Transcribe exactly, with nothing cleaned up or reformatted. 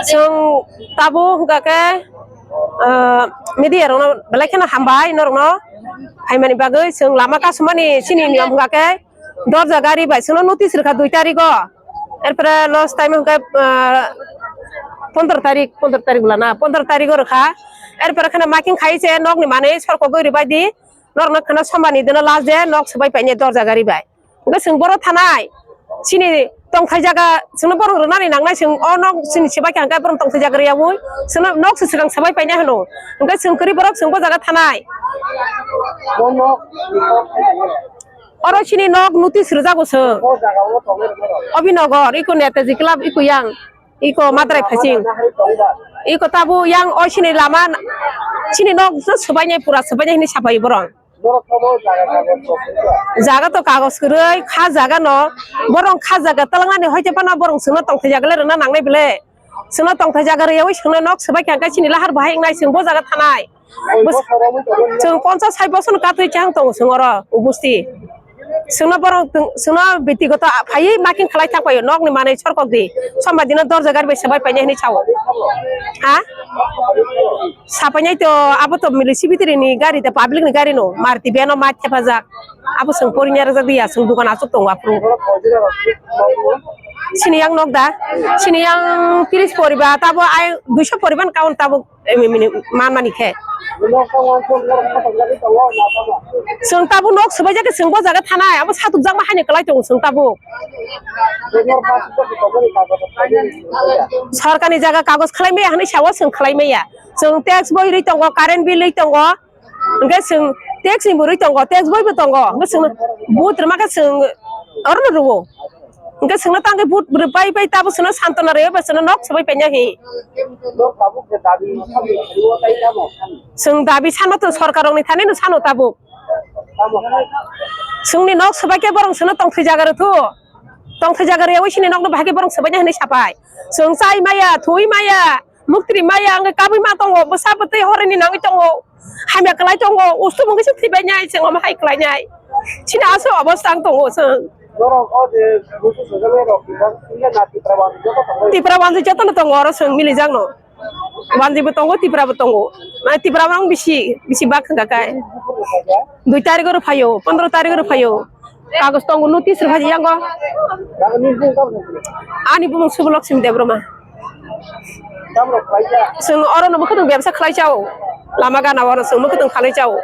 Chwng tabuk hwnkha khe, ah, media rokno belai kheno hambai norokno phaimani bagwi. Chwng lama kasumani chini niyom hwnkha khe dorja gari bai chwngno notice rwkha dui tarigo. Erpore last time hwnkhe, ah, pondro tarik, pondro tarik bwla na, pondro tarigo rwkha. Erpore kheno making khai se nokni manwi sorkogwi rwbai di. Norokno kheno sombarni dino last day nok swbai painai dorja gari bai. Hwnkhe chwng boro thanai. Chini tongthai jaga chwngno borok rwnani nangnai, chwng o nok chini swbai kha hwnkhe borok tongthai jaga rwyaui chwngno nok se swkang swbai painai hwno. Hwnkhe chwng kwrwi borok chwng bo jaga thanai. Oro chini nok notice rwjago chwng. Obinogor, iko Netaji Club, iko yang. Iko Madrai Phaiching. Iko tabuk yang o chini lama, chini nok swbainai, pura swbainai hinwi sapai borok. Jaga to kagoj kwrwi, kha jaga no, borok kha jaga twlangnani hoite phano borok chwngno tongthai jaga le rwna nangnai bwle. Chwngno tongthai jaga rwyaui chwngno nok swbai kha hwnkhe chini lahar bahai wngnai chwng bo jaga thanai. Bwswk chwng ponchas sai bochorni kathwi chang tongo chwng oro ubusti. Chwngno borok chwngno bitigoto phaiwi making khlai thang paio nokni manwi sorkok di. Sombar dino dorja gari bai swbai painai hinwi sao. Ha? Sapainai to abo to milisi bitirini gari de public ni gari no Maruti van o ma thepajak. Abo chwng porinai rwjak diya chwng dukan aswk tongo aphuru. Chini yang nok da? Chini yang tris poriba tabo ai duiso poriba ni kaun tabo. Em, em, em, man mani khe. Chwng tabuk nok swbaijak khe chwng bo jaga thanai, abo satukjakma haino kwlai tongo chwng tabuk. Sorkarni jaga kagoj khlai maya hinwi sao, chwng khlai maya. Chwng tax boi rwi tongo, current bill rwi tongo. Hwnkhe chwng tax ni bo rwi tongo, tax boi bo tongo. Hwnkhe chwng vote rwma khe chwng orono rwo. Hwnkhe chwngno tangwi vote rwpai pai tabuk chwngno santona rwui bai chwngno nok swbai paina hi. Chwng dabi sanma to sorkar rokni thani no sano tabuk. Chwngni nok swbai khe borok chwngno tongthwi jaga rwthu. Tongthwi jaga rwyaui chini nokno bahai khe borok swbaina hinwi sapai. Chwng chai maya, thwi maya. Muktri maya wngwi kabui ma tongo, bwsa bwtwi horoni nangwi tongo, hamya kwlai tongo, ustu mungwi se thwibai nai, chwng omo hai kwlai nai. Chini aswk obostha wng tongo chwng. Norok o je busu sojole rok, Tipra wanjwi joto tongo. Tipra wanjwi jotono tongo, oro chwng milijak no. Wanjwi bo tongo, Tipra bo tongo. Mane Tipra wng bisi, bisi bak thangka kai. Dui tarigoro phaio, pondro tarigoro phaio. Kagoj tongo, notice rwphai yango. Ani bumung Subulok Simi Debbarma. Chwng oro no mwkhwtwng bebsa khlai chao. Lama gana oro chwng mwkhwtwng khalai chao.